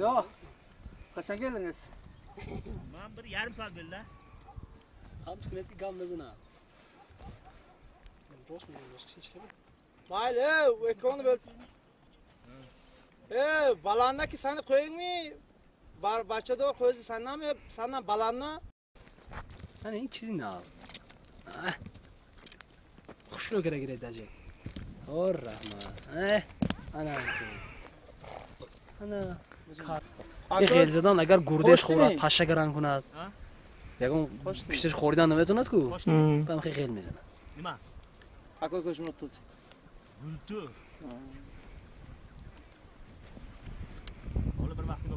Yo'q. Qachon keldingiz? Men bir yarim soat bo'ldi. Ham tukunatga gamdazina. Rost mi? Boshqa chiqadi. Mayli, ikkovini bo'l. Balandaki seni qo'yingmi? Bar bachado qo'ysi sandanmi? Sandan balandni? Ana chizini al. Xushro kerak edi daje. Or rahmat. Ana. Ana. Ғелзадан агар гурдеш хӯрад, паша гаран кунад. Ягон пишташ хӯридан наметавонад-ку? Бам хе ғел мезанад. Нима? Какой кошмар тут? Гулту. Hali bir vaqtida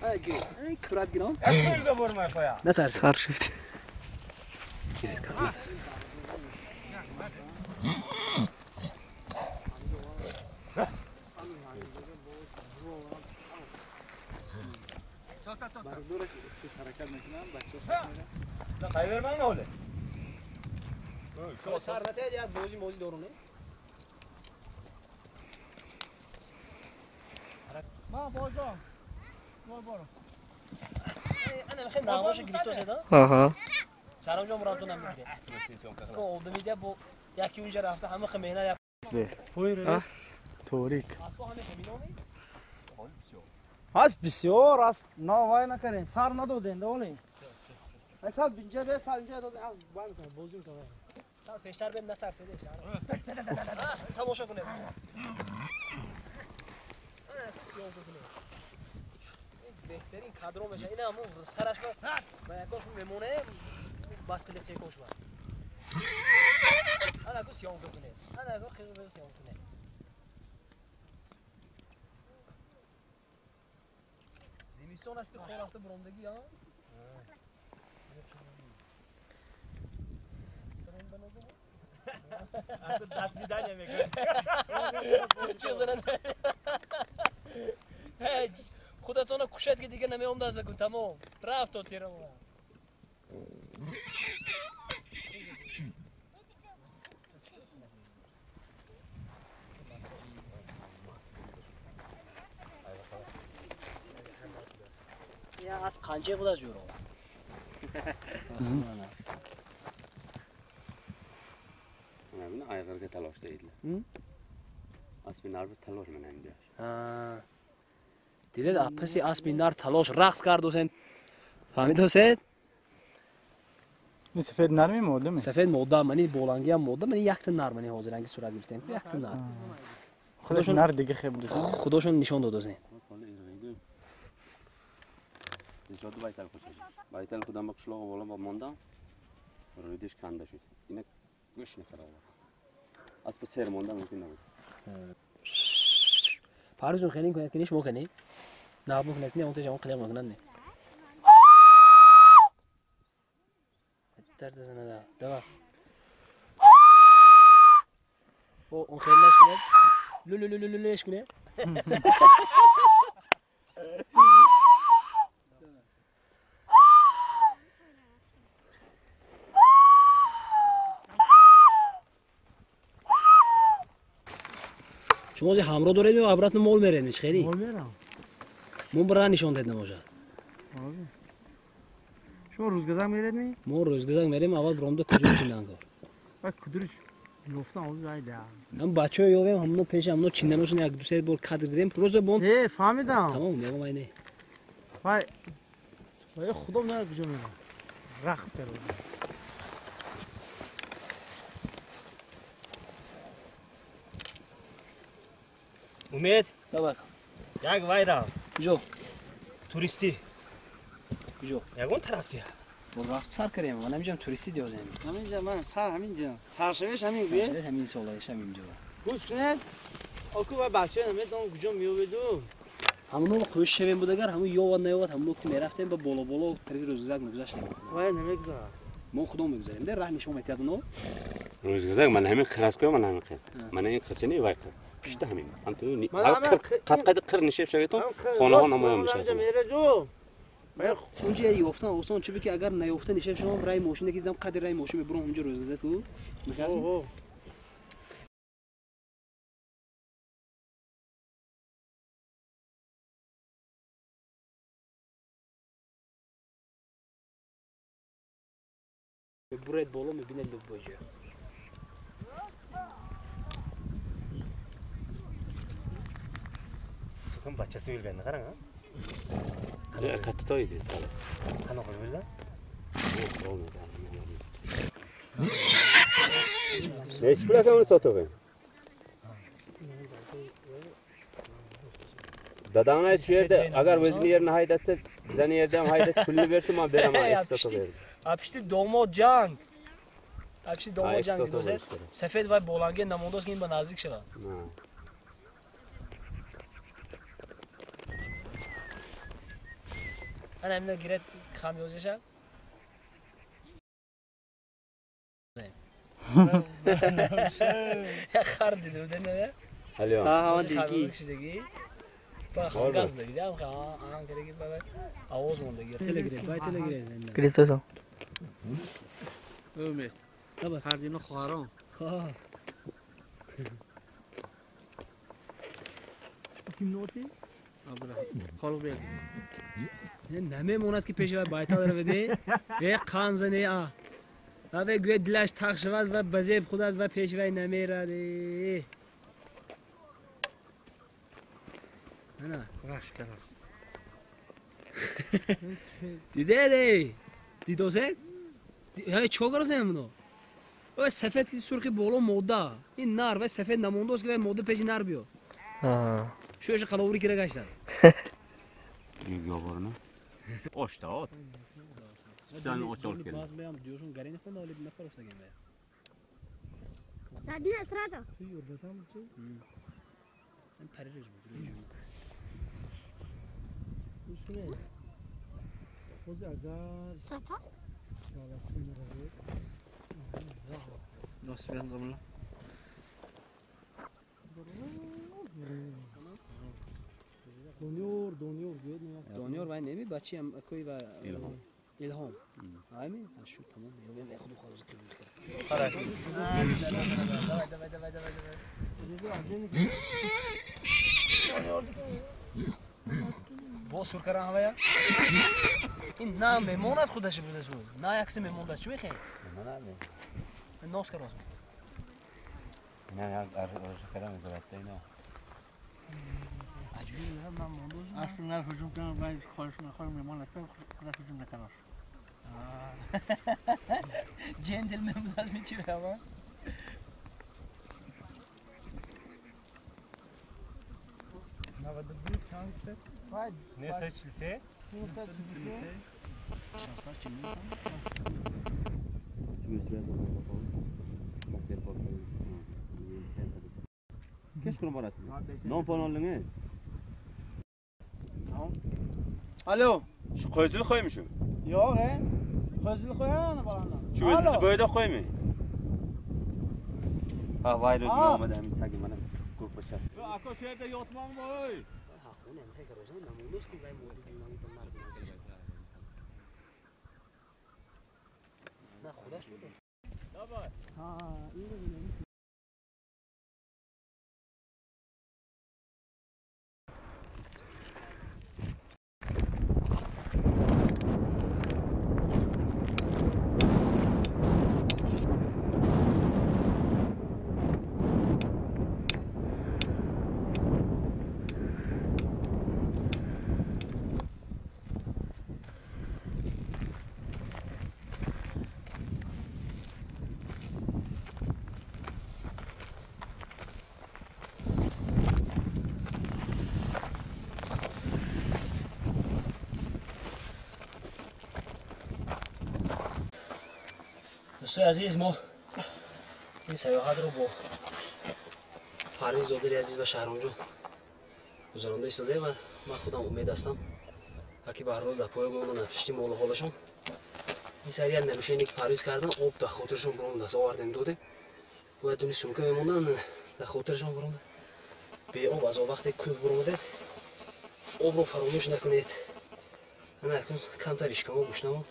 Ай, курат гирам. Qo'lga bormay qo'ya. Натарс. Сар шуд. Qayvermang o'li. Сар натед як бози мози дорум, не? Ма бозон. Бор бор. Ана мехе навоша гирифто седа? Аҳа. Шаромҷон муратон ҳам мегире. Ко одамида бо яки унҷа рафта ҳама хе меҳнат як Торик. Асфо ҳамеша миноми? Аз бисёр аз навай накардем, сар надодем, долем. Ай сар бинҷа бе сар инҷа додем, аз бан бозӣ мекунем. Сар пештар бен натарседе шаҳром. Тамошо кунед. Беҳтарин кадро мешавад. Ина ҳамон сараш ба якош мемоне, баъд қилиқчекош ба. Ана ку съёмка кунед. Ана ку қиғ съёмка кунед. Зимистон аст ки хор рафта буромдагӣ, а? До свидания мегӯяд. Чӣ занад? Худатонро кушед ки дига намеомдаза кун, тамом. Рафт то тирамо. Я асп қанча буда ҷуро. Mana ayg'irga talosh deydilar. Aspi nar talosh mana endi. Ha. Дидед, паси аспи нар талош рақс кардосен. Фаҳмидосед? Ин сафед нарми мода ми? Сафед мода, мани боланги ҳам мода, мани якта нар мани ҳозир ранги сурат гирифтем. Якта нар. Худаш нар дига хеб дошт. Худошон нишон додосен. Ijodi baytal qo'shadi. Baytal xudam qishlog'i bola mondam. Ro'ydish kanda shu. Ina go'shtni qarab. Aspi ser monda mumkin nabud. Парвизон хеле кунад ки шумо кунед. Набу кунад не, он теж он қилиқ мекунад не. Дард занада. Дава. О, он хеле наш кунад. Лу лу лу лу лу кунад. Шумо зи ҳамроҳ доред ё обратно мол меред чӣ хеле? Мол мерам. Мо бира нишон дед набошад. Шумо рӯзгазак меред ми? Мо рӯзгазак мерем, аввал биромда куҷо чиндан кор. Ва кудуриш ёфтан ҳозир айда. Ҳам бачаҳо ёвем, ҳамно пеши ҳамно чинданошон як ду се бор кадр гирем, просто бон. Э, фаҳмидам. Тамом, мегам ай не. Вай, вай худо на куҷо мерам. Рақс кардам. Умед, Давай. як вай рафт. Куҷо? Туристӣ. Куҷо? Ягон тараф дия. Бо рафт сар кардем, ман ҳаминҷам туристӣ диёзем. Ҳаминҷа ман сар ҳаминҷа. Саршавиш ҳамин гӯе. Ҳамин солаиш ҳаминҷо. Гӯш кунед. Оку ва бачаҳо намедонам куҷо меёбеду. Ҳамоно қӯш шавем буд агар ҳамон ёвад наёвад ҳамоно ки мерафтем ба боло боло тарафи рӯзгузак мегузаштем. Вай намегузарад. Мо худо мегузарем, де раҳ нишон метиҳад оно. Рӯзгузак ман ҳамин қирас кӯ, ман ҳамин қир. Ман ин қирчини вай қир. Пишта ҳамин. Ҳам ту қат қат қир нишеб шаветон, хонаҳо намоён мешавад. Мераҷу. Унҷа ёфтан осон, чунки агар наёфта нишав шумо рай мошина ки дидам қадри рай мошин мебурам унҷа рӯзгаза ку. Мехоҳам. Буред боло мебинед любой ҷо. Сухан бачаси o'lganini qarang, ha? Katta toy edi. Qanaqa qilib o'ldi? Nechi pul ekan uni sotug'i? Dadamni aytib shu yerda, agar o'zini yerini haydatsa, bizani yerda ham haydatib pulni bersa, men beraman, ikki sotib berdim. Apishti domod janг. Апишти домод ҷанг дидозе. Сафед ва боланге намондост ки ин ба наздик шавад. Ана имна гирет хамёзиша. Я хар диду дена. Алё. А, диги. Ба газ диги, да, а, кереги ба овоз мондаги. Телеграм, бай телеграм. Гирифтасам. Умед. Ҳар дина хоҳарон. Кимноти? Холбек. Намемонад ки пеши вай байтал раведе, ве қан зане а. Ва ве гӯяд дилаш тақ шавад ва ба зеб худад ва пеши вай намерад. Ана. Дидед? Дидосе? Ҳай чо гарозем муно? Вай сафед ки сурхи боло мода. Ин нар вай сафед намондост ки вай мода пеши нар биё. Шӯша қаловри кира гаштан. Yo'g'orni. Oshda ot. Sutdan och olib keldi. Ba'zi ham diyorsun garini xonda olib nafar o'xshagan baya. Задина сразу. Parij bu. O'zi agar Sata? Nasib domla. Doniyor, Doniyor гӯяд. Doniyor вай неми бачиам акои ва Илҳом. Илҳом. Айми? Шу тамом. Ёбем эй худу холоз қибул кар. Қарай. Давай, давай, давай, давай, давай. Бо сур каран ҳавая? Ин на мемонад худаш будасу. На якси мемондас. Чӣ мехоҳӣ? Мемонад. Нос карос. На як арза карам изоратда ино. Асло нар ҳуҷум кунам, вай хоҳиш нахоҳ меҳмон накард, худаш ҳуҷум накард. Джентльмен будас мечирава. Ne seçilse? Kechqurun borasiz. Non pon oldingiz. Alo. Shu qo'yzil qo'ymi shu? Yo'q, e. Qo'yzil qo'yaman bolani. Shu o'zingiz bo'ydoq qo'ymi? Ha, voy o'zini omadi ham sagi mana ko'rpacha. Aka shu yerda yotmang voy. Ha, xona ham xayr o'zini namundos ku vay mo'di jumani bunlar Na xudosh bu. Давай. Ha, iyi. Дӯстои азиз, мо ин саёҳатро бо Парвиз зодари азиз ва Шаҳромҷон гузаронда истодаем ва ман худам умед ҳастам, ки баҳрҳол дар поё мондан аз пишти молу ҳолашон. Ин сари як нарушение ки Парвиз кардан, об дар хотирашон буромдааст, овардем додем. Бояд дуни сумка мемондан, дар хотирашон буромда. Беоб аз он вақте кӯҳ буромадед, обро фаромӯш накунед. Камтар ишкамо гушнамо.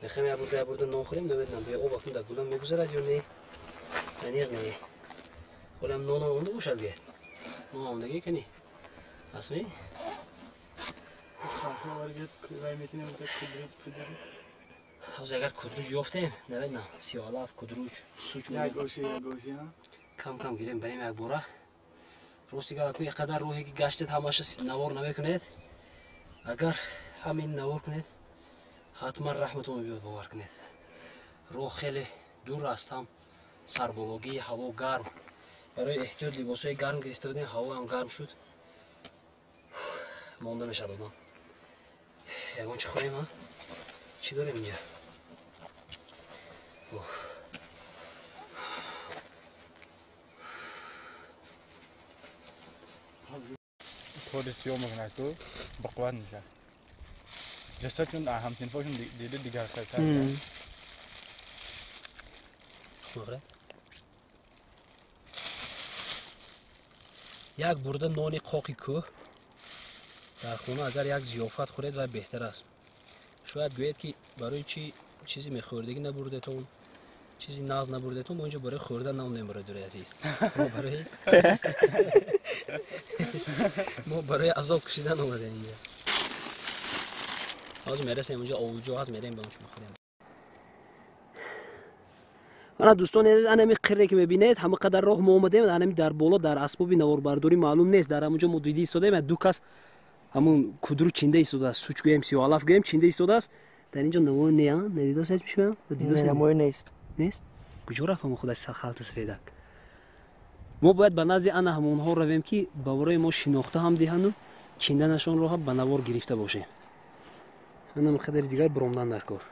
Мехоҳем як бурда, як бурда нон хӯрем, намедонам бе об акнун дар гулам мегузарад ё не. Аниқ не. Ҳолам нонам омода бошад гет. Нон омодагӣ кани? Ҳастми? Ҳозир агар кудруҷ ёфтем, намедонам, сиёҳалаф, кудруҷ, суч кам кам гирем, барем як бора. Рости гап, ин қадар роҳе ки гаштед ҳамаша навор намекунед. Агар ҳамин навор кунед, ҳатман раҳматон мебиёд, бовар кунед. Роҳ хеле дур аст, ҳам сарбологӣ, ҳаво гарм. Барои эҳтиёт либосҳои гарм гирифта будем, ҳаво ҳам гарм шуд. Монда мешавад одам. Ягон чӣ хӯрем, а? Чӣ дорем инҷа? Тори сиёҳ мекунад ту ба қувват мешавад. Ҷасадшон ҳамсинфошон дида дигар хелтар. Як бурда нони қоқи кӯҳ дар хона агар як зиёфат хӯред вай беҳтар аст. Шояд гӯед ки барои чӣ чизи мехӯрдагӣ набурдетон, чизи нағз набурдетон, мо инҷо барои хӯрдан наомадем, бародари азиз. Мо барои азоб кашидан омадем инҷа. Ҳозир мерасем онҷо, овуҷо ҳаст, мерем ба онҷо мехӯрем. Ана дӯстони азиз, анами қирре ки мебинед, ҳама қадар роҳ мо омадем, анами дар боло дар асбоби наворбардорӣ маълум нест, дар ҳамонҷо мо дида истодаем, ду кас ҳамун кудру чинда истодааст, суч гӯем, сиёҳалаф гӯем, чинда истодааст. Дар инҷо навои не, надидост ҳеч бишмеям? Навои нест. Нест? Куҷо рафт ҳамон худаш халту сафедак? Мо бояд ба назди ана ҳамонҳо равем, ки ба барои мо шинохта ҳам диҳанду чинданашонро ҳам ба навор гирифта бошем. Анам қадари дигар биромдан дар кор.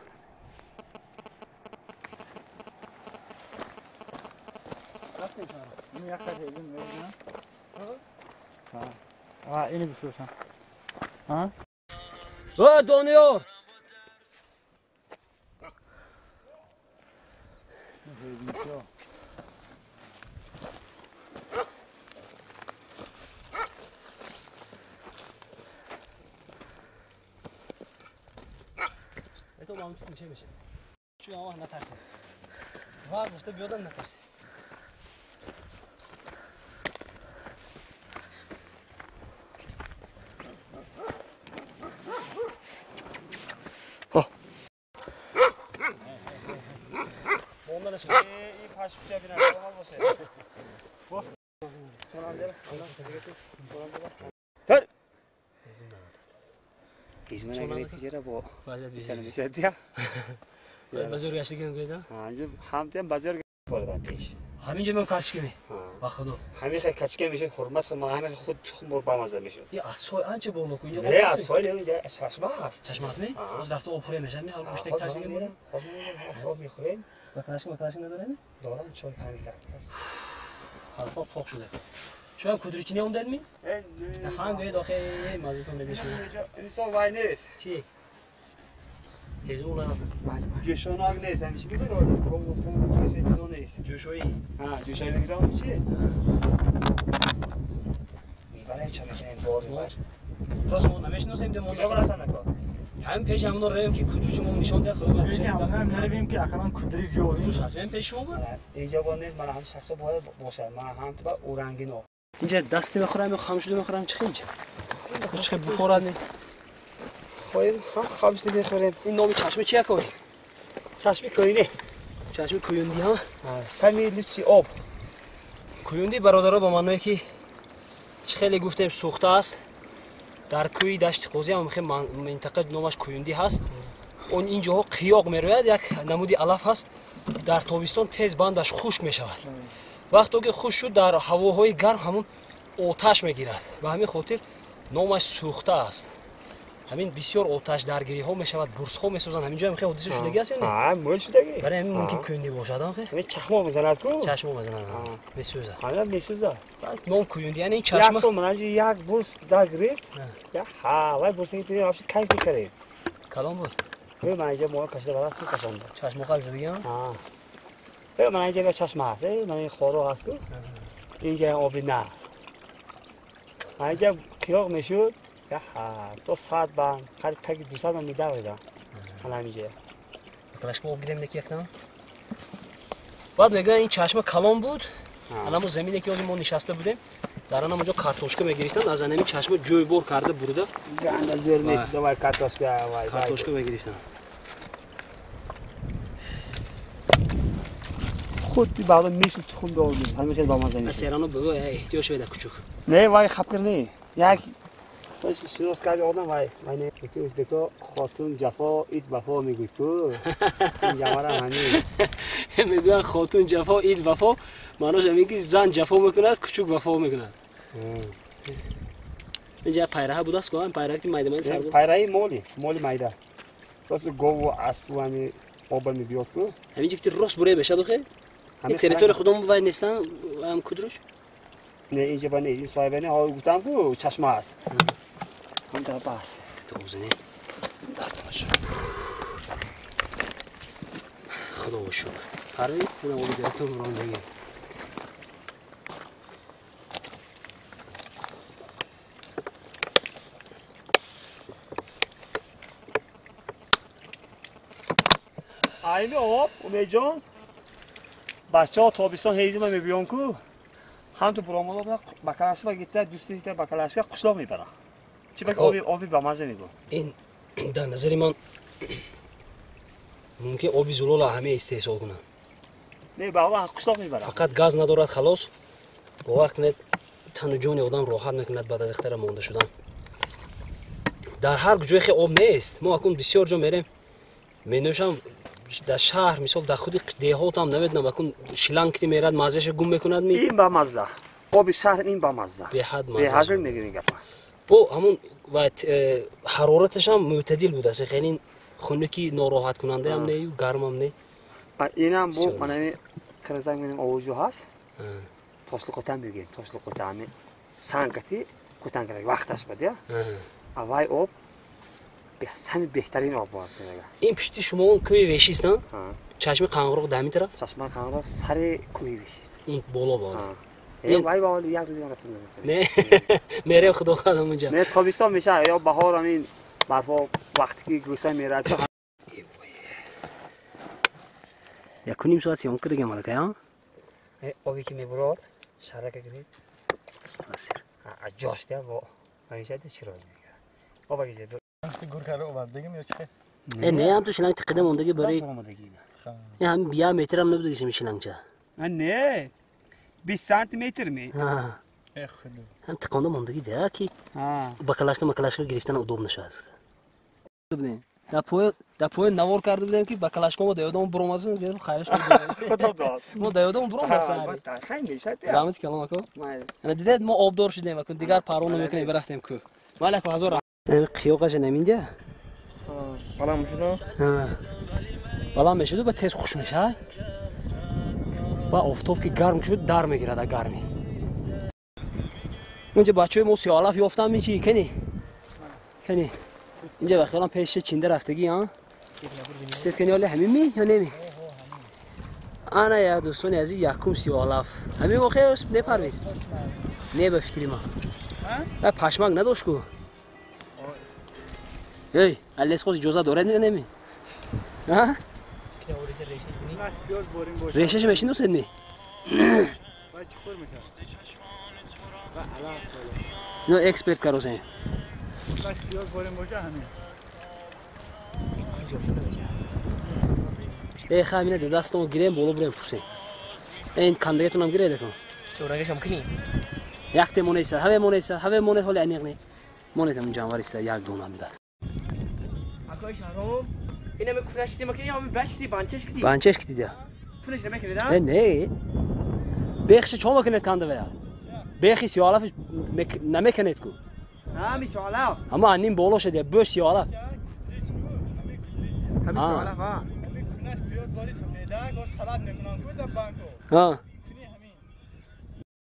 О, Дониёр! Это мам тут меше меше. Чун ава натарсем. Ва гуфта биёдам натарсем. Ҳаминҷо ман качка ме? Ба худо. Ҳамин хел качка мешуд, ҳурмат худо, ҳамин худ тухм бор бамаза мешуд. Я асой анча боло ку инҷо. Не, асой не, инҷа чашма ҳаст. Чашма ҳаст ме? Боз рафта об хӯрем мешавад, ҳар гӯштак ташнига мерам. Об мехӯрем. Ба калашка, ба калашка надорем? Дорам, чой ҳамин. Ҳалфо фоқ шуда. Шумо кудричини омдед ми? Ҳам гӯед охе, маззатон намешуд. Инсон вай нест. Чӣ? Ҷӯшонак нест, ҳамеша мебарад. Гов нест. Ҷӯшоӣ. Ҳа, ҷӯшоӣ мегирам чи? Мебарем ча мекунем бор мебар. Рост мо намешиносем де мо. Куҷо барасан ако? Ҳамин пеши ҳамоно равем ки кудричи мо нишон диҳад, худо Пеши ҳамоно наравем ки ақаллан кудрич ёбем. Кудрич ҳаст, ман пеши шумо буд? Инҷо бо нест, ман ҳам шахсо бояд бошад. Ман ҳам ту ба урангино. Инҷа дасти мехӯрам ё хам шуда мехӯрам, чӣ инҷа? Чӣ бухорад не? Хоҳем ҳам хам шуда мехӯрем. Ин номи чашма чи якой? Чашми кӯйни. Чашми кӯюндӣ, ҳа? Сами лутси об. Кӯюндӣ бародаро ба маъное ки чӣ хеле гуфтем сӯхта аст. Дар кӯи дашти қозӣ ҳам хеле минтақа номаш кӯюндӣ ҳаст. Он ин ҷоҳо қиёқ мерояд, як намуди алаф ҳаст. Дар тобистон тез бандаш хушк мешавад. Вақто ки хушк шуд дар ҳавоҳои гарм ҳамун оташ мегирад. Ба ҳамин хотир номаш сӯхта аст. Ҳамин бисёр оташдаргириҳо мешавад, бурсҳо месозанд. Ҳамин ҷо ҳам хеле ҳодиса шудагӣ аст ё не? Ҳа, мӯл шудагӣ. Барои ҳамин мумкин кӯюндӣ бошад, ҳам хеле? Ҳамин чахмо мезанад ку? Чашмо мезанад, месӯзад. Ҳамин месӯзад. Ном кӯюндӣ, яъне ин чашма. Як сол ман ҳамин як бурс дар гирифт. Ҳа, вай бурса ки вообще кайф мекардем. Калон буд? Ман инҷа моҳ кашида барам кашонда. Чашмо қалк задагӣ ҳам? Ҳа. Ман инҷа як чашма ҳаст, ман ин хоро ҳаст ку. Инҷа оби на. Ман инҷа қиёқ мешуд. То 100 бан, қариб таги 200 бан медавида. Ҳала ҳамиҷа. Бакалашка об гирем неки яктан. Баъд мегӯянд ин чашма калон буд. Анамо замине ки ҳозир мо нишаста будем, дар анам онҷо картошка мегирифтанд, аз анами чашма ҷойбор карда бурда. Картошка мегирифтанд. Худ баъд мисли тухм дорем, ҳамин хел бамаза нест. Серано бо эҳтиёҷ шуда кучук. Не, вай хапкир не. Як шинос карди одам вай, вай не, ӯзбеко хотун ҷафо, ит вафо мегӯяд ку. Ин ҷамара ҳамин. Мегӯянд хотун ҷафо, ит вафо, маънош ҳамин ки зан ҷафо мекунад, кучук вафо мекунад. Инҷа пайраҳа будааст ку, пайраҳа ки майда майда сар. Пайраҳаи моли, моли майда. Рост гову аспу ҳами оба мебиёд ку. Ҳамин ҷо ки рост бурая мешад охе? Ин территория худамон вай нестан, ҳам кудруш? Не, инҷа ба не, ин соҳиба не, ҳо гуфтам ку чашма аст. Ҳам тараф аст. То бизанем. Дастонаш. Худо шукр. Парвиз, ина оби директор рондагӣ. Айни об, Умедҷон, бачаҳо тобистон ҳезима мебиён ку, ҳам ту буромадо бакалашка гирифта, дӯсти гирифта бакалашка қишлоқ мебарад. Чи бак оби оби бамаза мегӯ. Ин дар назари ман мумкин оби зулола ҳама истеҳсол кунанд. Не, баъдан қишлоқ мебарад. Фақат газ надорад, халос. Бовар кунед, тану ҷони одам роҳат мекунад баъд аз ихтара монда шудан. Дар ҳар ҷое хе об нест. Мо акун бисёр ҷо мерем, менӯшам дар шаҳр, мисол дар худи деҳотам намедонам, акун шланг ки мерад маззаша гум мекунад ми? Ин бамазза. Оби шаҳр ин бамазза. Беҳад мазза. Беҳад мегӯем гапа. Бо ҳамун ва ҳарораташ ҳам мӯътадил будааст, хеле хунуки нороҳаткунандаам не, гармам не. Инам бо манами қирғизак менем овоҷу ҳаст. Тошлуқотан мегӯем, тошлуқота ҳами сангати қутан карда вақташ бад, я? Аввай об сами беҳтарин об бояд мега. Ин пишти шумо он кӯҳи вешист, на? Чашми қанғуруқ дар ҳамин тараф? Чашми қанғуруқ сари кӯҳи вешист. Он боло боло. Вай ба ҳоли як рӯз расид. Не, мерем худо хоҳад ҳамонҷа. Не, тобистон мешавад ё баҳор ҳамин барфо вақте ки гӯсфанд мерад. Як ним соат съёмка дигам аллакай, а? Оби ки мебурад, шарака гирид. А ҷош да бо ҳамеша да чиро мегирад. Оба гизе. Гуркаро овардагим ё чи? Не, ҳам ту шланг тиқида мондагӣ барои. Ин ҳам як метрам набуд ки шлангча. Не. 20 сантиметр ми? Ҳам тиқонда мондагӣ да ки бакалашка макалашка гирифтан удоб нашавад. Дар поя навор карда будем ки бакалашка мо даёдамон буромад, хайраш мо даёдамон буромад сари. Раҳмати калом ако. Ана дидед мо обдор шудем, акун дигар парво намекунем, бирафтем кӯҳ. Малаку ҳазор қиёқаша наминҷа? Баланд мешуду? Баланд мешуду, ба тез хуш мешавад. Ба офтоб ки гарм шуд, дар мегирад а гармӣ. Инҷа бачаҳои мо сиёҳалаф ёфтан мечи, кани? Кани? Инҷа ба хиёлам пеши чинда рафтагӣ, а? Сет кани оли ҳамин ми ё неми? Ана я дӯстони азиз, якум сиёҳалаф. Ҳамин воқеа не Парвиз? Не ба фикри ман. Пашмак надошт ку? Эй, лесхоз иҷоза доред ё неми? А? Решаша мешиносед ми? Ино эксперт карозем. Э, ха, ҳамина дастамо гирем, боло бурем пурсем. Ин кандагатонам гиред акун. Чорагашам кунӣ? Якте монеса, ҳаве монеса, ҳаве монет ҳоли аниқ не. Монет ҳамин ҷанвар иста як дона будааст. Акои Шаҳром, ин ҳаме куфнаш кидӣ макини, ҳаме баш кидӣ, банчаш кидӣ. Банчаш кидӣ да. Куфнаш намекунед, а? Не, не. Бехша чо мекунед канда вая? Бехи сиёҳалаф намекунед ку. Ҳами сиёҳалаф. Ама ним боло шуда, бӯ сиёҳалаф. Ҳами сиёҳалаф, а. Кунаш пиёз бори сафеда, го салат мекунам ку дар банко. Ҳа. Куни ҳамин.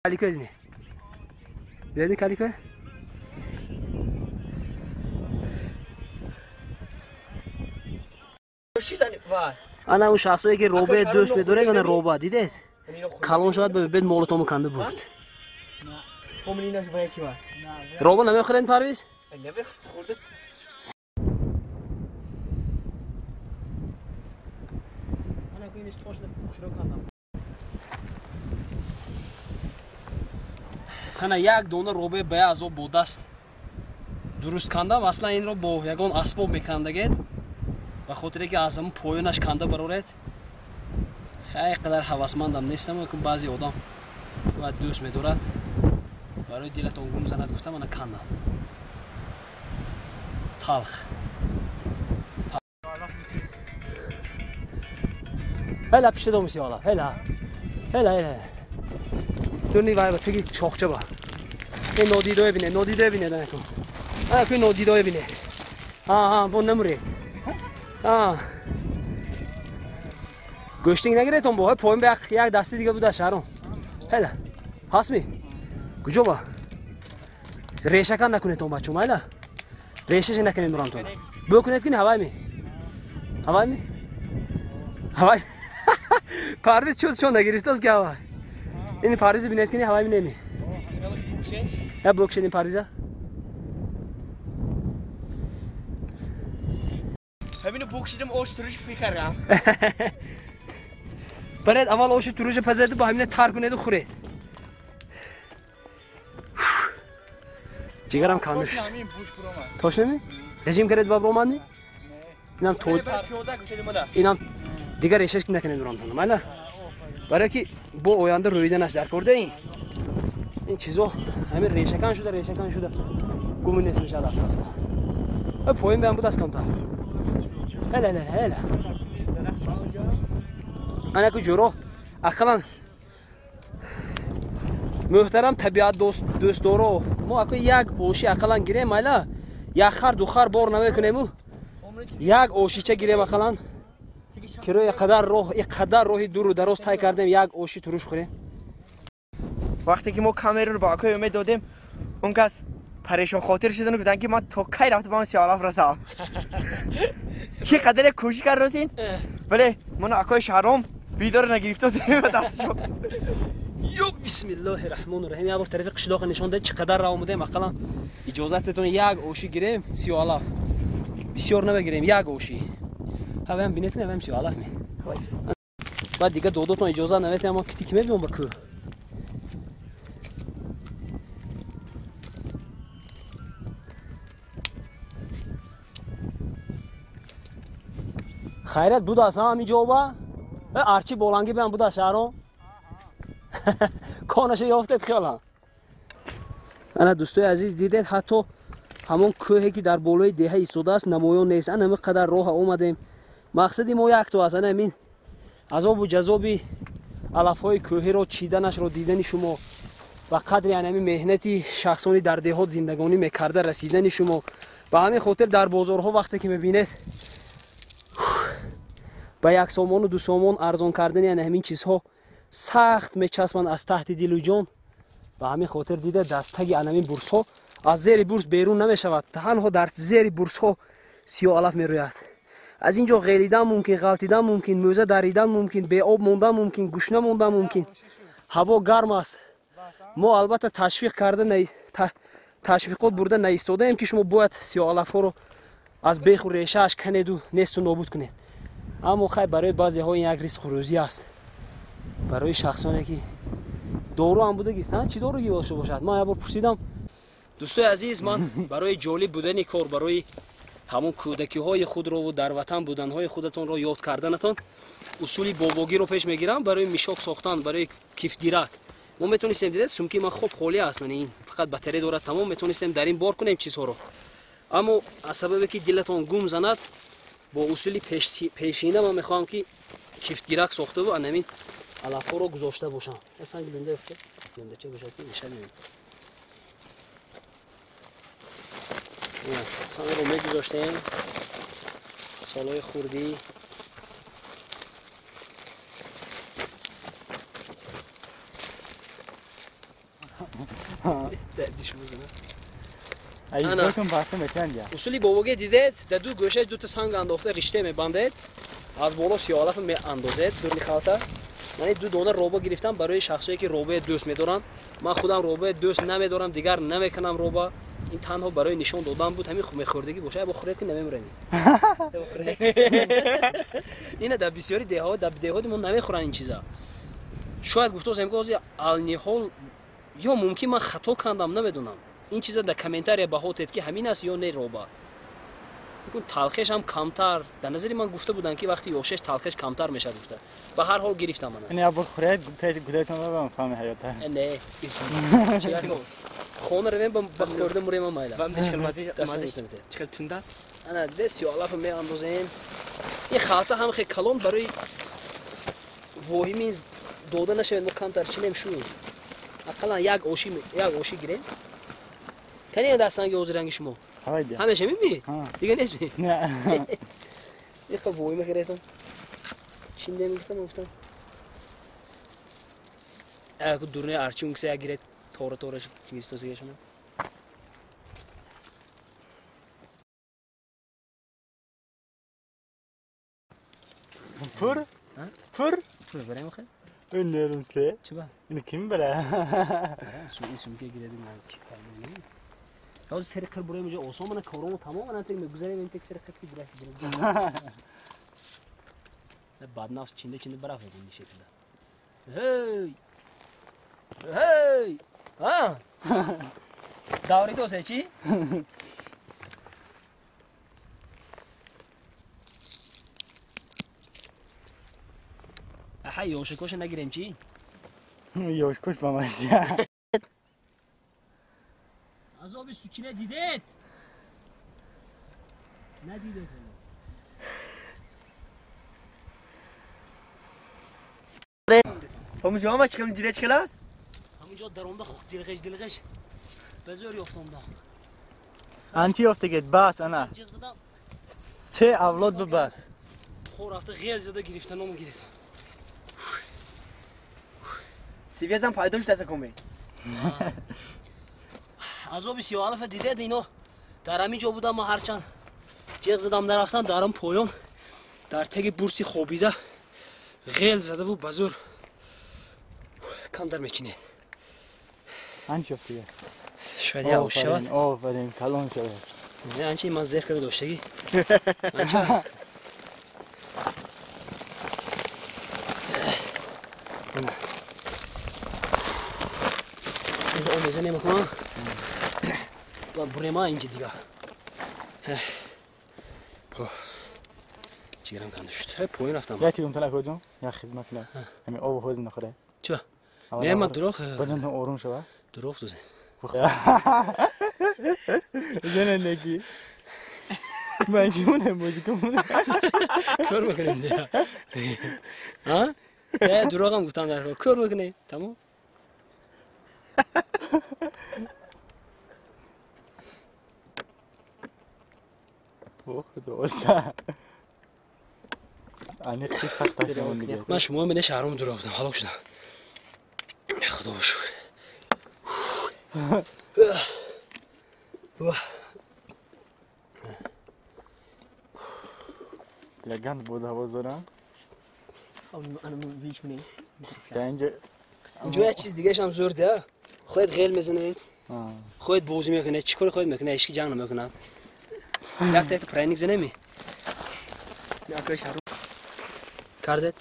Калико дидӣ? Дидӣ калико? Ана он шахсое ки робе дӯст медоред, ана роба дидед? Калон шавад бед молатому канда бурд. Роба намехӯред Парвиз? Ана як дона робе ба азоб бо даст дуруст кандам. Аслан инро бо ягон асбоб мекандагед, ба хотире ки аз ҳамон поёнаш канда бароред. Хай қадар ҳавасмандам нестам, лекин баъзе одам бояд дӯст медорад, барои дилатон гум занад гуфтам, ана кандам. Талх. Ҳела пишта домиси ҳола. Ҳела. Ҳела, ҳела. Дурни вай ба туги чоқча ба. Ин нодидое бине, нодидое бине данакун. Ана куи нодидое бине. Ҳа, ҳа, бо намуред. Ҳа. Гӯштинг нагиретон бо, поин ба як дасти дига буда шаҳрон. Ҳела. Ҳастми? Куҷо ба? Решакан накунетон бачо, майла? Решаша накунед мурамтон. Бӯ кунед кини ҳавай ми? Ҳавай ми? Ҳавай. Парвиз чуд шон нагирифтост ки ҳавай. Ин Парвизи бинед кини ҳавай ми неми? Я бӯкшед ин Парвиза? Ҳамино бӯкшидам ош туруш фикрам. Баред аввал оши туруша пазеду ба ҳамина тар кунеду хӯред. Ҷигарам канда шуд. Тош неми? Режим кардед ба бромадни? Инам то инам дигар решаш ки накунед бромтон, майла? Барои ки бо оянда рӯиданаш дар корда ин. Ин чизо ҳамин решакан шуда, решакан шуда. Гуми нест мешавад аста аста. Поин беам буд аст камтар. Ҳела, ҳела, ҳела. Ана ку ҷуро ақаллан муҳтарам табиат дӯстдоро мо ако як оши ақаллан гирем, майла? Як хар ду хар бор намекунему, як ошича гирем ақаллан. Ки рӯи қадар роҳ, и қадар роҳи дуру дароз тай кардем, як оши туруш хӯрем. Вақте ки мо камераро ба акои Умед додем, он кас парешон хотир шудан гуфтанд ки ман то кай рафта ба он сиёҳалаф расам. Чӣ қадаре кӯшиш кард росин, вале ман акои Шаҳром видеоро нагирифта ба дастшо. Ё бисмиллоҳи раҳмони раҳим. Як бор тарафи қишлоқа нишон дед, чӣ қадар раҳ омадем. Ақаллан иҷозат детон як оши гирем сиёҳалаф. Бисёр намегирем, як оши. Ҳаваям бинед, ҳаваям сиёҳалаф ми. Баъд дига додотон иҷозат наметиҳам, мо кити ки мебиём ба кӯҳ. Хайрат буд аст ҳамин ҷоба? Арчи болангӣ биам буд аст шаҳрон? Конаша ёфтед хиёлам. Ана дӯстои азиз, дидед ҳатто ҳамон кӯҳе ки дар болои деҳа истодааст намоён нест. Ана ҳамин қадар роҳа омадем. Мақсади мо якто аст, ана ҳамин азобу ҷазоби алафҳои кӯҳиро чиданашро дидани шумо, ба қадри ана ҳамин меҳнати шахсони дар деҳот зиндагонӣ мекарда расидани шумо. Ба ҳамин хотир дар бозорҳо вақте ки мебинед ба як сомону ду сомон арзон кардани ана ҳамин чизҳо сахт мечаспанд аз таҳти дилу ҷон. Ба ҳамин хотир дида дастаги ана ҳамин бурсҳо аз зери бурс берун намешавад, танҳо дар зери бурсҳо сиёҳ алаф мерӯяд. Аз ин ҷо ғелидан мумкин, ғалтидан мумкин, мӯза даридан мумкин, беоб мондан мумкин, гушна мондан мумкин. Ҳаво гарм аст. Мо албатта ташвиқ карда ташвиқот бурда наистодаем ки шумо бояд сиёҳ алафҳоро аз беху решааш канеду несту нобуд кунед. Аммо хай барои баъзеҳо ин як ризқу рӯзӣ аст. Барои шахсоне ки дору ҳам будагист, чӣ доруги бошад? Ман як бор пурсидам. Дӯстои азиз, ман барои ҷолиб будани кор, барои ҳамон кӯдакиҳои худро дар ватан буданҳои худатонро ёд карданатон усули бобогиро пеш мегирам барои мишок сохтан, барои кифдирак. Мо метонистем, дидед, сумки ман хоб холӣ аст, ман ин фақат батарея дорад, тамом, метонистем дар ин бор кунем чизҳоро. Аммо аз сабабе ки дилатон гум занад, бо усули пешина ман мехоҳам ки кифтгирак сохтаву ана ҳамин алафҳоро гузошта бошам. Санги лунда ёфта, лундача бошад ки мешад. Сангро мегузоштем солҳои хурдӣ. Усули бобоге дидед, дар ду гӯшаи дута санг андохта риште мебандед, аз боло сиёҳалаф меандозед дурни халта. Ман ду дона роба гирифтам барои шахсое ки робае дӯст медоранд. Ман худам робае дӯст намедорам, дигар намекунам роба. Ин танҳо барои нишон додан буд, ҳамин мехӯрдагӣ бошад, бо хӯред ки намемуред. Ина дар бисёри деҳот, дар деҳоти мо намехӯранд ин чиза. Шояд гуфтозем ки ҳозир алниҳол ё мумкин ман хато кардам, намедонам. Ин чиза дар комментария баҳо тед ки ҳамин аст ё не роба. Талхеш ҳам камтар. Дар назари ман гуфта буданд ки вақти ёшеш талхеш камтар мешавад гуфта. Ба ҳар ҳол гирифтам мана. Ин як бор хӯред, гудайтон ба фаҳми ҳаёта. Не. Хона равем ба хӯрда мурем ҳам майла. Чӣ хел тунд аст? Ана де сиёҳалаф меандозем. Ин халта ҳам хеле калон барои воҳими дода нашавед, мо камтар чинем шуд. Ақаллан як оши гирем. Кани дастранги ҳозиранги шумо? Ҳамеша мебинӣ? Дига нест ми? Иқа воҳима гиретон. Чиндем гуфтам, гуфтам. Аку дурне арчи ункса як гирет тора тора чингистосига шумо. Пур? Пур? Пур барем охе? Ин нерумсле? Чиба? Ин ким бара? Ин сумка гиредим ман ки фаҳмидам. Ҳозир сари қир бурем инҷо осон мана коромо тамом ана тек мегузарем ин тек сари қир ки гирак гирак. Баднафс чинда чинда бараф ин шекла. Ҳей! Ҳей! А? Даври досе чи? Аҳа, ёшикоша нагирем чи? Ёшикош ба маш. Азоби сучине дидед? Надидед. Ҳамунҷо ҳама чӣ хел дидед чӣ хел аст? Ҳамунҷо даромда дилғеж дилғеж ба зӯр ёфтомда. Анчи ёфтагед бас ана. Се авлод бу бас. Хор рафта ғел зада гирифтаном гиред. Сивезам пайдо шудаса коме. Азоби сиёҳалафа дидед ино дар ҳамин ҷо будам ман ҳарчанд ҷеғ задам нарафтам дар ҳам поён дар теги бурси хобида ғел задаву ба зӯр камтар мечинед. Анчи ёфтига? Шояд як ош шавад. Офарин, калон шавад. Не, анчи ман зер карда доштагӣ. Анчи. Мезанем акун. Бурема инҷи дига. Чигарам канда шуд. Поён рафтам. Як чиз гумтан акоҷон, як хизмат кунам. Ҳамин обу ҳозир нахӯре. Чӣ? Не, ман дурӯғ. Бадан ором шава. Дурӯғ дузем. Зане неки. Ман чӣ монам бозӣ кунам? Кор мекунем дия. А? Э, дурӯғам гуфтам дар кор мекунем. Тамом. Ман шумо мене шаҳром дурӯғ гуфтам, ҳалок шудам. Худо шукр. Яган буд ҳаво зорам. Вич мунем. Инҷо як чиз дигааш ҳам зӯр да. Хоҳед ғел мезанед, хоҳед бозӣ мекунед, чӣ кор хоҳед мекунед, ҳеҷ ки ҷанг намекунад. Якта якта прайник занеми? Кардед?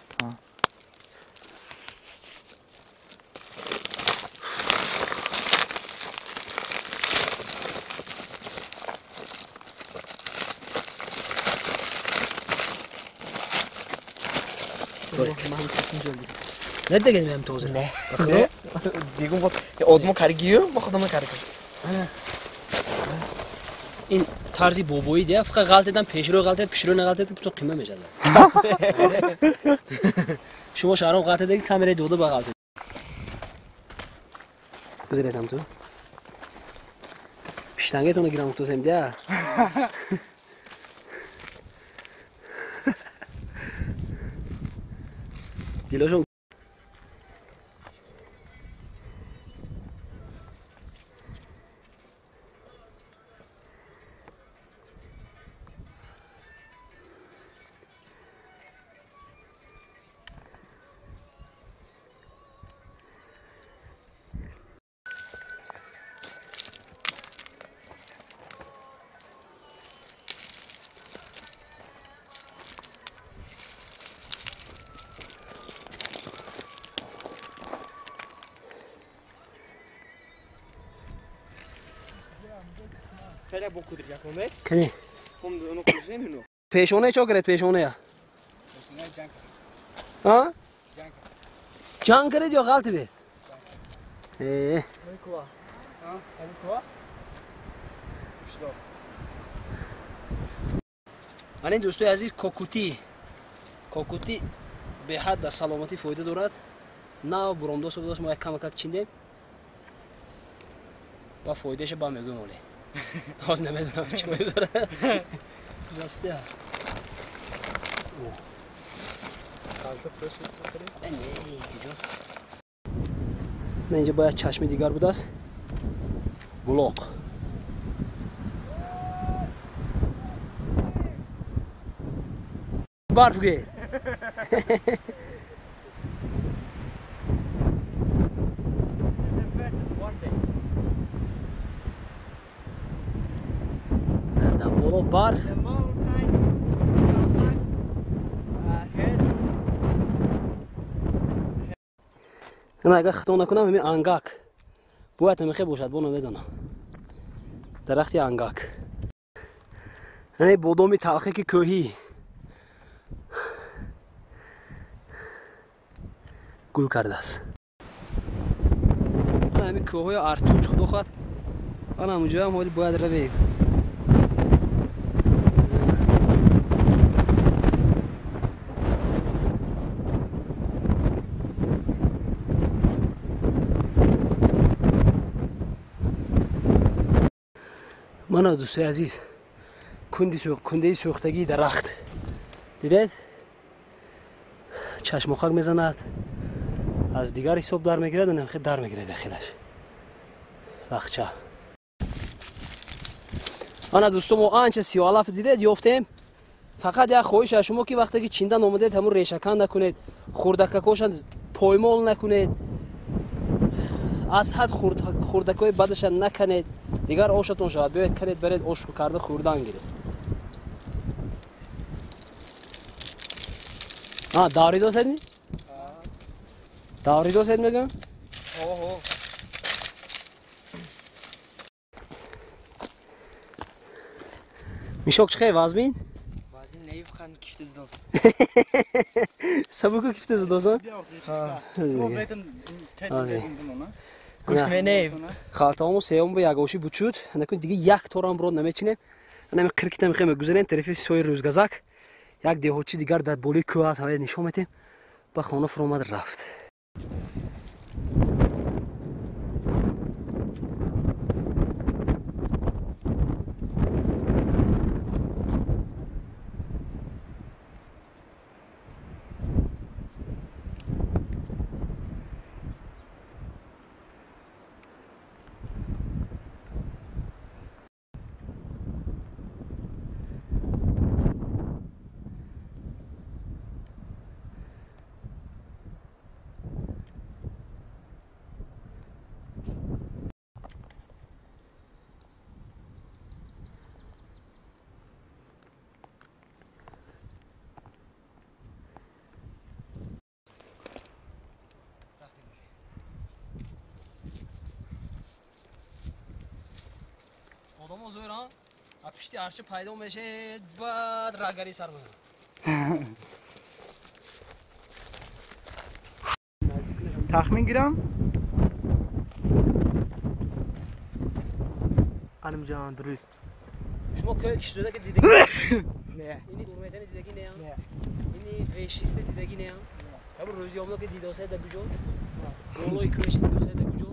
Не дигар меам тоза. Не. Дигум одмо каргию, мо худам каргию. Ин тарзи бобоӣ дия, фақат ғалтедам пешрӯ ғалтед, пешрӯ нағалтед, бутун қима мешавад. Шумо шаҳром ғалтедаги камераи дода ба ғалтед. Гузаретам ту. Пиштангетонро гирам тозем дия. Дилошон Хеле бо кудр якоме. Кани. Хом оно кужем ино. Пешона чо кард пешона? Ҳа? Ҷанг кард ё ғалт дид? Э. Ман ин дӯстои азиз кокутӣ. Кокутӣ беҳад дар саломатӣ фоида дорад. Нав буромдос будос мо як камакак чиндем. Ба фоидаша ба мегӯем оле. Ҳоз намедонам чӣ фоида дорад. Рости. На инҷа бояд чашми дигар будааст. Булоқ. Барф ге. Дар боло барф. Ман агар хато накунам ҳамин ангак. Бояд ҳамихе бошад, бо намедонам. Дарахти ангак. Ҳамин бодоми талхе ки кӯҳӣ. Гул кардааст. Ҳамин кӯҳҳои Артуч худо хоҳад. Ана ҳамунҷоям ҳоли бояд равем. Мана дӯстои азиз, кундаи сӯхтагии дарахт. Дидед? Чашмохак мезанад, аз дигар ҳисоб дар мегирад, анамхе дар мегирад ахилаш. Лахча. Ана дӯсто, мо анча сиёалаф дидед, ёфтем. Фақат як хоҳиш аз шумо ки вақте ки чиндан омадед, ҳамун решакан накунед, хурдакакоша поймол накунед, аз ҳад хурдакҳои бадаша наканед, дигар ошатон шавад. Биёед канед, баред ош карда хӯрдан гиред. Давридосед ми? Давридосед мегӯям? Мишок чӣ хел вазмин? Вазмин не, фақат кифта зидост. Сабуку кифта зидост? Халтаому сеюм бо ягоши бучуд. Накун дига як торам бро намечинем. Анами қиркита мехоҳем мегузарем тарафи сои Рӯзгазак. Як деҳотчи дигар дар болои кӯҳ аст, ҳавая нишон метем. Ба хона фуромад рафт. Одамо зӯран, аз пишти арча пайдо мешед, баъд рагари сар мекунад. Тахмин гирам? Алимҷон, дуруст. Шумо кӯҳи киштода ки дидагӣ? Не. Ини урметани дидагӣ неам? Не. Ини вешиста дидагӣ неам? Ҳамун рӯзиёбно ки дидосед да куҷо? Болои кӯҳаши дидосед да куҷо?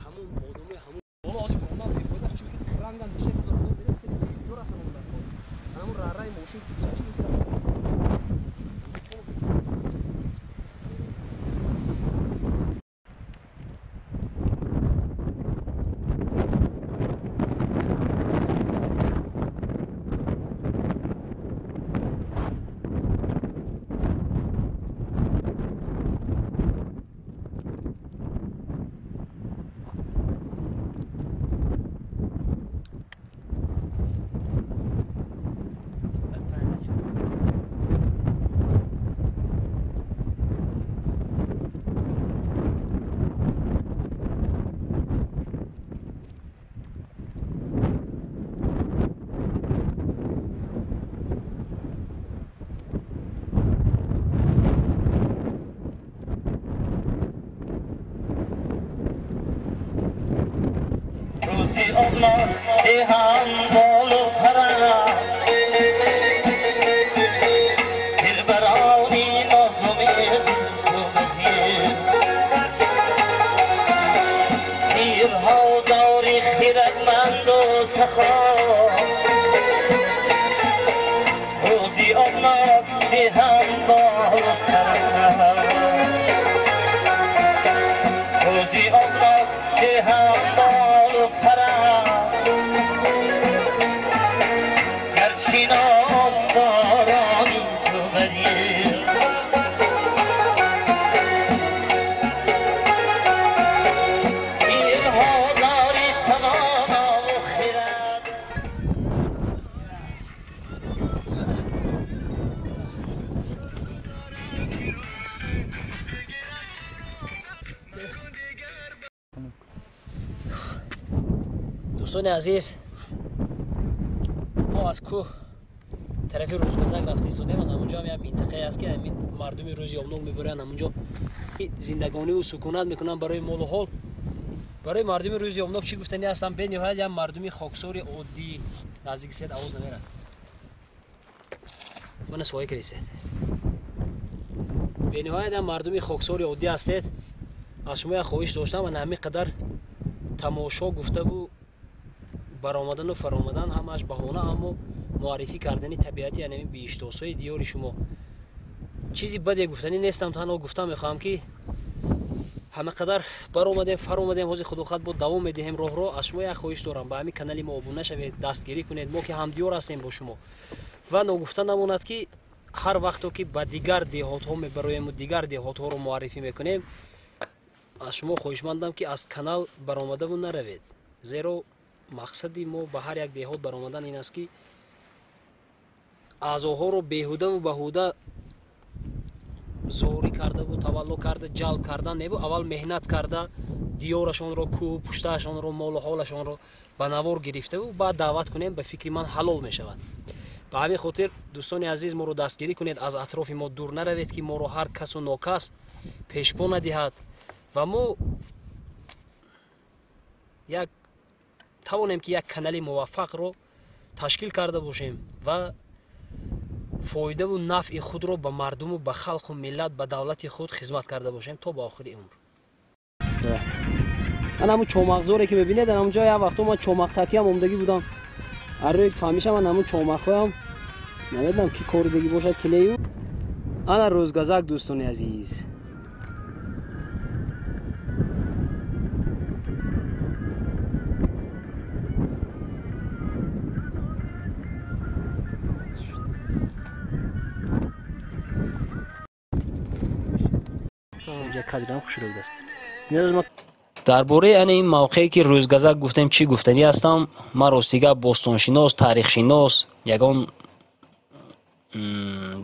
Ҳамун одамои ҳамун боло ҳозир бурундан бефоида, чунки рангам диша куҷо рафтан омадан. Ҳамун рараи мошин ки гузаштем. روزی آبناک هم بال و پرم دلبرانی نازمید تو بزیر پیرها داری خیرتمند و سخا روزی آبناک هم بال و پرم روزی آبناک هم بال و پرم گرچه نامدارانی تو بدیر پیرها داری توانا و خرد. Дӯстони азиз, мо аз кӯҳ тарафи Рӯзгазак рафта истодем. Ҳамунҷо ҳам як минтақае аст, ки ҳамин мардуми рӯзи обнок мебаранд, ҳамунҷо зиндагониву сукунат мекунанд барои молу ҳол. Барои мардуми рӯзи обнок чӣ гуфтанӣ ҳастам? Бениҳоят як мардуми хоксори оддӣ. Наздик сед овоз намерад. Мана суоя кардистед. Бениҳоят як мардуми хоксори оддӣ ҳастед. Аз шумо як хоҳиш доштам, ана ҳамин қадар тамошо гуфтаву баромадану фаромадан ҳамааш баҳона, аммо муаррифӣ кардани табиати анами биҳиштосои диёри шумо. Чизи баде гуфтанӣ нестам, танҳо гуфта мехоҳам, ки ҳама қадар баромадем, фаромадем, ҳозир худохат бо давом медиҳем роҳро. Аз шумо як хоҳиш дорам, ба ҳамин канали мо обуна шавед, дастгирӣ кунед, мо ки ҳамдиёр ҳастем бо шумо. Ва ногуфта намонад, ки ҳар вақто ки ба дигар деҳотҳо мебароему дигар деҳотҳоро муаррифӣ мекунем, аз шумо хоҳишмандам, ки аз канал баромадаву наравед, зеро мақсади мо ба ҳар як деҳот баромадан ин аст, ки аъзоҳоро беҳудаву баҳуда зорӣ кардаву тавалло карда ҷалб кардан неву аввал меҳнат карда диёрашонро, кӯҳу пуштаашонро, молу ҳолашонро ба навор гирифтаву баъд даъват кунем, ба фикри ман ҳалол мешавад. Ба ҳамин хотир, дӯстони азиз, моро дастгирӣ кунед, аз атрофи мо дур наравед, ки моро ҳар касу нокас пешпо надиҳад ва мо як тавонем, ки як канали муваффақро ташкил карда бошем ва фоидаву нафъи худро ба мардуму ба халқу миллат, ба давлати худ хизмат карда бошем то ба охири умр. Ман ҳамун чомағзоре ки мебинед, дар ҳамун ҷо як вақто ман чомақтакиам омдагӣ будам. Ҳар фаҳмишам, ман ҳамун чомақҳоям намедонам, ки коридагӣ бошад, ки нею. Ана Рӯзгазак, дӯстони азиз. Дар бораи ана ин мавқее, ки Рӯзгазак гуфтем, чӣ гуфтанӣ ҳастам? Ман ростига бостоншинос, таърихшинос, ягон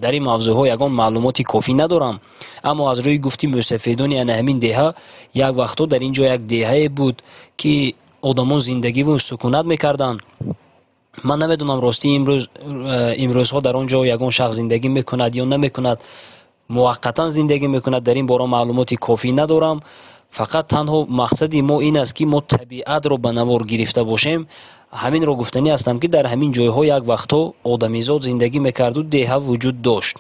дар ин мавзӯъҳо ягон маълумоти кофӣ надорам, аммо аз рӯи гуфти мӯсафедони ана ҳамин деҳа, як вақтҳо дар ин ҷо як деҳае буд, ки одамон зиндагиву сукунат мекарданд. Ман намедонам, ростӣ имрӯзҳо дар он ҷо ягон шахс зиндагӣ мекунад ё намекунад, муваққатан зиндагӣ мекунад, дар ин бора маълумоти кофӣ надорам. Фақат танҳо мақсади мо ин аст, ки мо табиатро ба навор гирифта бошем. Ҳаминро гуфтанӣ ҳастам, ки дар ҳамин ҷойҳо як вақтҳо одамизод зиндагӣ мекарду деҳа вуҷуд дошт.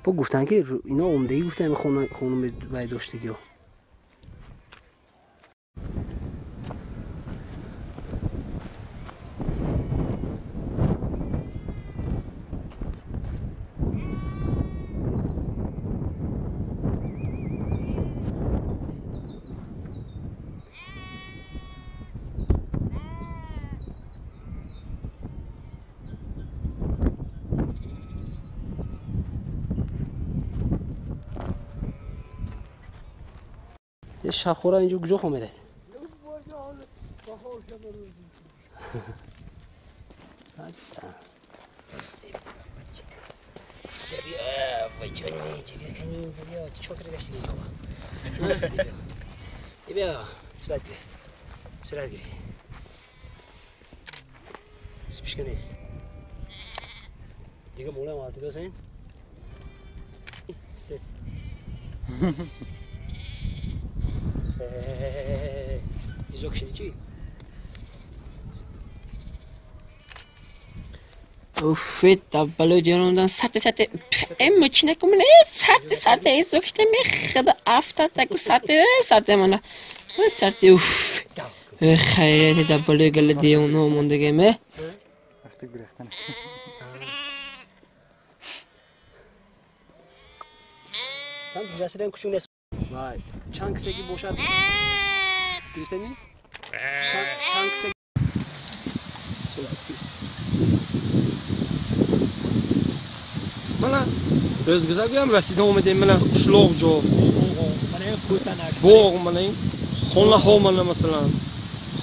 Бо гуфтанд ки ино омдагӣ гуфтанд хонум вай доштагиҳо. Шабхӯра инҷо куҷо хомедед? Сурат гиред. Спишка нест. Дига молаам алтигасен? Истед. Изо кишиди чӣ? Уф, табалои диёромдан сарте сарте мочинакумна сарте сарте изо кишида мехада афтатаку сарте сарте мана сарте уф хайрияти табалои гала диёно мондагеме. Вақти гурехтан. Там гузаштаем кучук нест. Вай, чанд кисе ки бошад гирифтани? Чанд кисе мана рӯзгузаргӯям расида омадем, мана қишлоқ ҷо, боғ, мана хонаҳо, мана масалан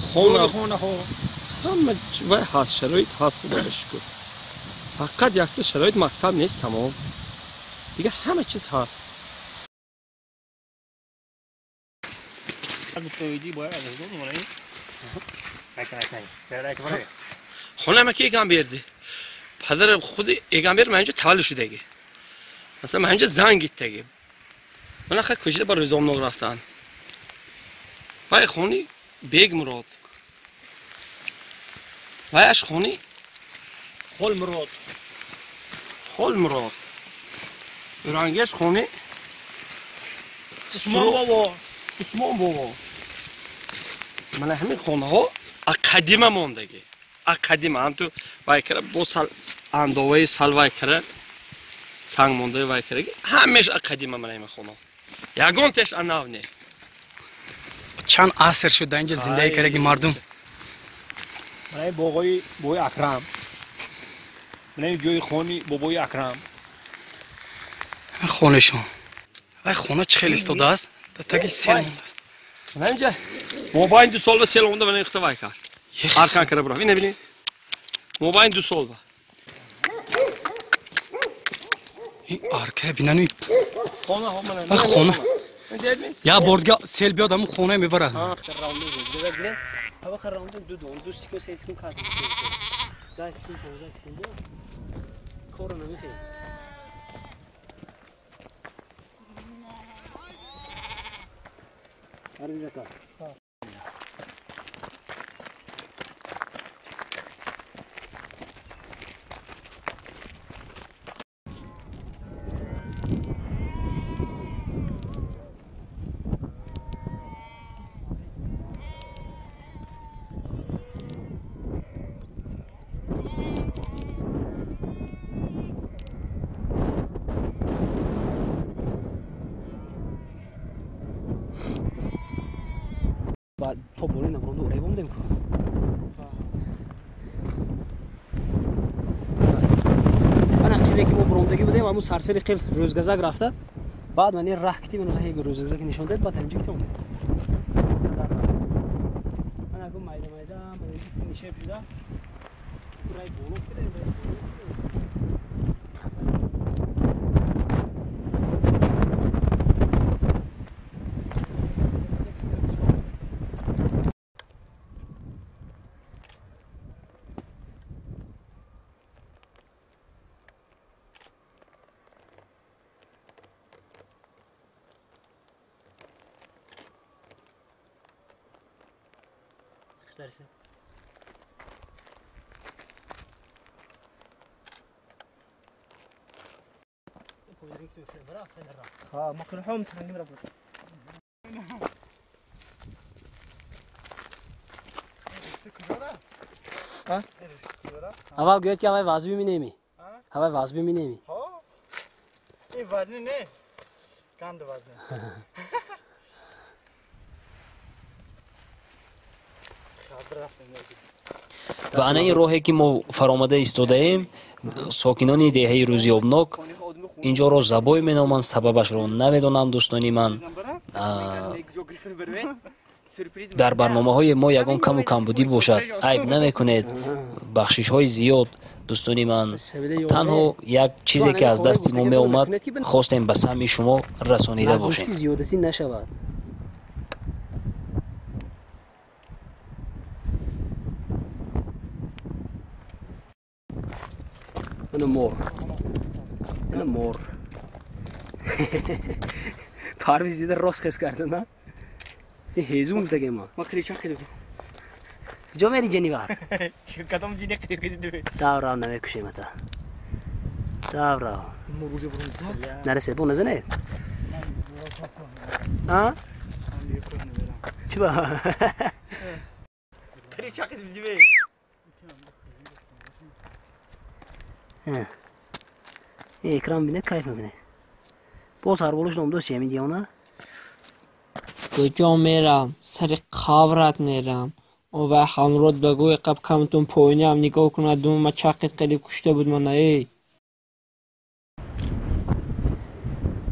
хонаҳо ҳама вай ҳаст, шароит ҳаст, худоро шукр. Фақат якта шароит мактаб нест, тамом. Дига ҳама чиз ҳаст. Хонама ки эгам берди. Падар худи эгам бер манҷа таваллуд шудаги. Масалан манҷа занг гиттаги. Мана хай кӯчида ба рӯзомнок рафтан. Вай хони Бег Мурод. Вай аш хони Хол Мурод. Хол Мурод. Урангеш хони Усмон бобо. Усмон бобо. Мана ҳамин хонаҳо қадима мондагӣ. Қадима ҳам ту вай кара бо сал андоваи сал вай кара санг мондаи вай караги ҳамеш қадима мана ҳамин хонаҳо. Ягон теш анав не. Чанд аср шуд дар инҷа зиндагӣ кардаги мардум. Мана ин боғои бобои Акрам. Мана ин ҷои хони бобои Акрам. Хонашон. Вай хона чӣ хел истодааст? Дар таги сел мондааст. Мана инҷа мобайн 2 сол ба сел омада мана ихта вай кард. Аркан кара бурав. Ина бинед. Мобайн 2 сол ба. Ин арка бинани. Хона мана. Хона. Я бордга сел биёд ҳамун хона мебарад. Ҳава раунд 2 дон, 2 секунд, 3 секунд кат. 10 секунд, 15 секунд. Корро намехӯрад. Аризака. То боле набуронда урай бомдем ку. Ана қире ки мо бурондагӣ будем, ҳамун сарсари қир рӯзгазак рафта, баъд ман ин раҳ кити, ман раҳи рӯзгазак нишон дед, баъд ҳаминҷо кити омадем. Ана ку майда майда, ман инҷо нишеб шуда, рай боло кида, рай боло кида. Dersin. Мақлуҳом тангим рафт. Аввал гӯяд ки ҳавай вазбӣ минеми. Ҳавай вазбӣ минеми. Ин вазни не. Канд вазни. Ва ана ин роҳе ки мо фаромада истодаем, сокинони деҳаи Рӯзиёбнок инҷоро Забой меноманд, сабабашро намедонам, дӯстони ман. Дар барномаҳои мо ягон каму камбудӣ бошад, айб намекунед, бахшишҳои зиёд, дӯстони ман. Танҳо як чизе ки аз дасти мо меомад, хостем ба самъи шумо расонида бошем. Зиёдатӣ нашавад. Ана мор. Ана мор. Парвиз дида рост хес карда, на? Ин ҳезум гуфтаге ма. Ма қиричақ кидам. Куҷо мери ҷанивар? Кадом ҷине қиричақ кидам? Даврав намекушем ата. Даврав. Нарасед, бо назанед? А? Чӣ ба? Қиричақ кидам диве. Экран бинед, кайф мекунед. Боз ҳарболаш номдост ҳамин диёна? Куҷо мерам? Сари қабрат мерам. Овай ҳамрод ба гӯи қаб камтун поинаам нигоҳ кунад, дума чақид қариб кушта буд мана, эй.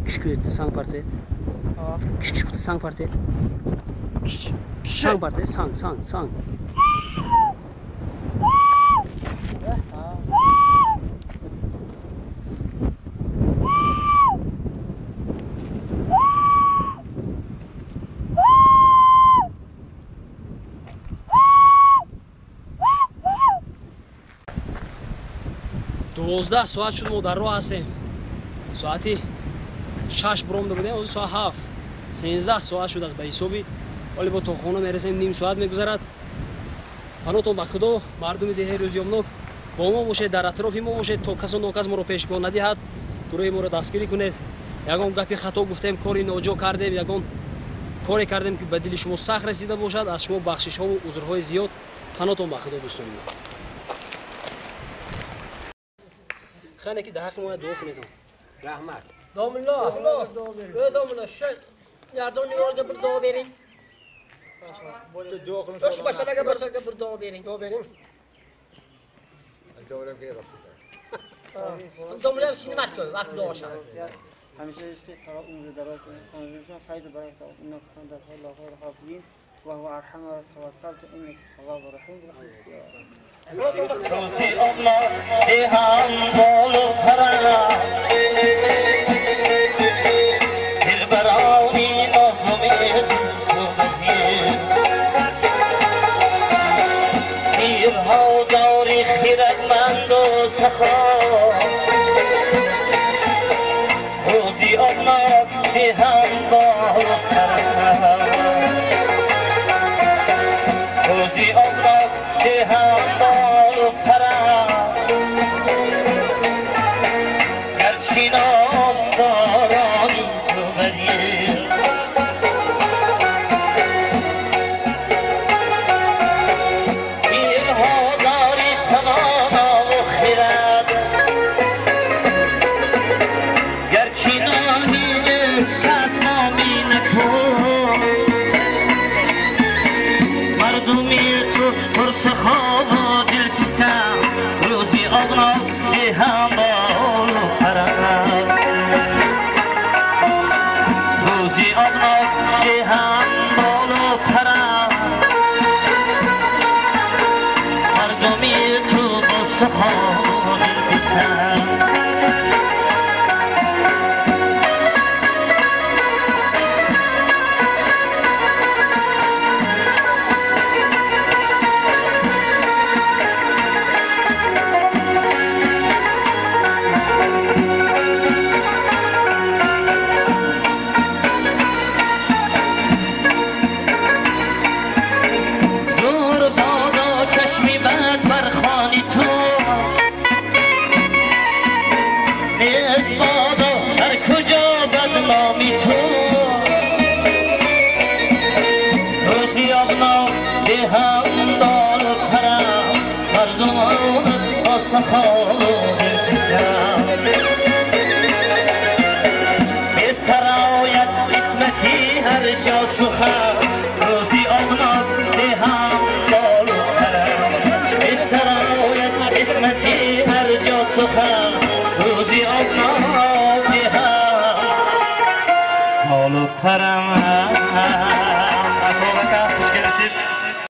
Киш кӯ санг партед. Киш киш гуфта санг партед. Санг партед, санг, санг, санг. Дувоздаҳ соат шуд, мо дар роҳ ҳастем. Соати 6 буромда будем, ҳозир соат 7. 13 соат шудааст ба ҳисоби. Ҳоле бо то хона мерасем, ним соат мегузарад. Панотон ба Худо, мардуми деҳаи Рӯзиёбнок бо мо бошед, дар атрофи мо бошед, то касо нокас моро пешпо надиҳад, гурӯҳи моро дастгирӣ кунед. Ягон гапи хато гуфтем, кори ноҷо кардем, ягон коре кардем ки ба дили шумо сахт расида бошад, аз шумо бахшишҳову узрҳои зиёд. Панотон ба Худо, дӯстони ман. Хеле ки дар ҳаққи мо дуо кунед. Раҳмат. Домулло, эй домулло, шу yordam nivolga bir duo bering. Shu basharaga bir duo bering. Duo bering. Domullo ham sinimat ko'y, vaqt duo oshadi. همیشه رزق فرا عمر دراز کنه، فیض و برکت انك انت الله خير الحافظين وهو ارحم توكلت انك تواب رحيم. روزی الله هم بال و پرم دلبرانی نازمید تو وزیر پیرها داری خیرتمند و سخا روزی الله هم بال و پرم روزی الله هم بال و پرم گرچه نامدارانی تو بری پیرها داری توانا و خرد گرچه نامی کس نامی نکن مردمی تو پرسخا و دلپسند روزی آبناک به هم بال و پرم روزی آبناک به هم بال و پرم مردمی تو با سخا و دلپسند. خالو دلپسرم به سرایت قسمتی هر جا سخن روزی آبنات دهم بالو پرم به سرایت قسمتی هر جا سخن روزی آبنات دهم بالو پرم.